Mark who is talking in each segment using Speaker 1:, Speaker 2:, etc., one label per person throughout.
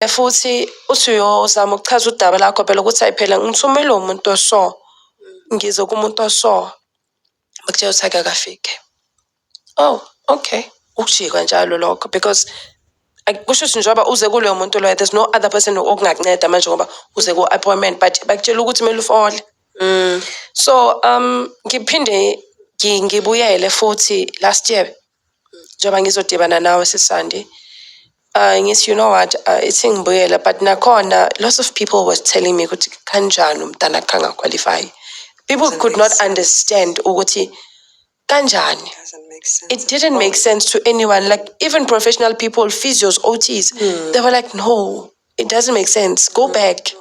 Speaker 1: Futhi uthi uyozama ukuchaza udaba lakho phela ukuthi hayi phela ngithumelwe umuntu oso, ngize kumuntu oso, bakutshela ukuthi akakafiki. Oh, okay. Ukujika njalo lokho because kusho ukuthi njengoba uze kuloyo muntu loyo, there's no other person okungakunceda manje ngoba uze ku-appointment, but bakutshela ukuthi kumele ufole. So ngiphinde ngibuyele futhi last year njengoba ngizodibana nawe, Sisandi. Ngithi, you know what, ithi ngibuyele, but nakhona lots of people was telling me ukuthi kanjani umntana akhe anga-qualify. People
Speaker 2: Doesn't
Speaker 1: could
Speaker 2: make
Speaker 1: not understand ukuthi kanjani.
Speaker 2: Doesn't make sense
Speaker 1: It
Speaker 2: at
Speaker 1: didn't make
Speaker 2: all.
Speaker 1: Sense to anyone, like even professional people, physios, OTs, they were like, "No, it doesn't make sense, go back."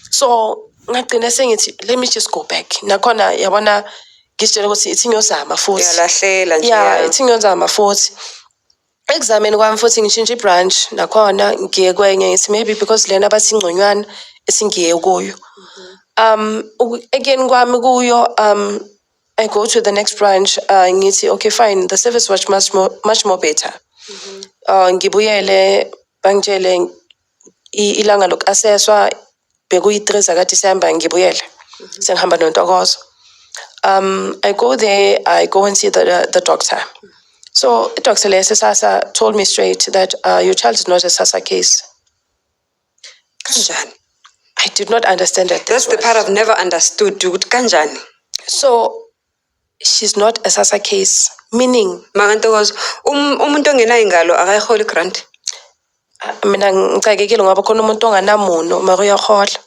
Speaker 1: So ngagcina sengithi, let me just go back. Nakhona yabona ngizitshela ukuthi ithi ngiyozama futhi.
Speaker 2: Uyalahlela nje.
Speaker 1: Yeah, ithi ngiyozama futhi. Ekuzameni kwami futhi ngishintshe i-branch nakhona, ngiye kwenye, ngithi maybe because lena bathi ingconywana, esingiye kuyo. Ekuyeni kwami kuyo, I go to the next branch, ngithi, okay, fine, the service was much more, much more better. Ngibuyele bangitshele ilanga loku-assesswa bekuyi-3 zakaDisemba, ngibuyele. Sengihamba noNtokozo. I go there, I go and see the doctor. So Dr. Lese SASSA told me straight that your child is not a SASSA case.
Speaker 2: Kanjani?
Speaker 1: I did not understand that.
Speaker 2: That's the part I've never understood, ukuthi kanjani.
Speaker 1: So she's not a SASSA case, meaning
Speaker 2: MakaNtokozo, umuntu ongenayo ingalo akayiholi grant?
Speaker 1: Mina ngicakekile ngoba khona umuntu onganamuno mara uyahola.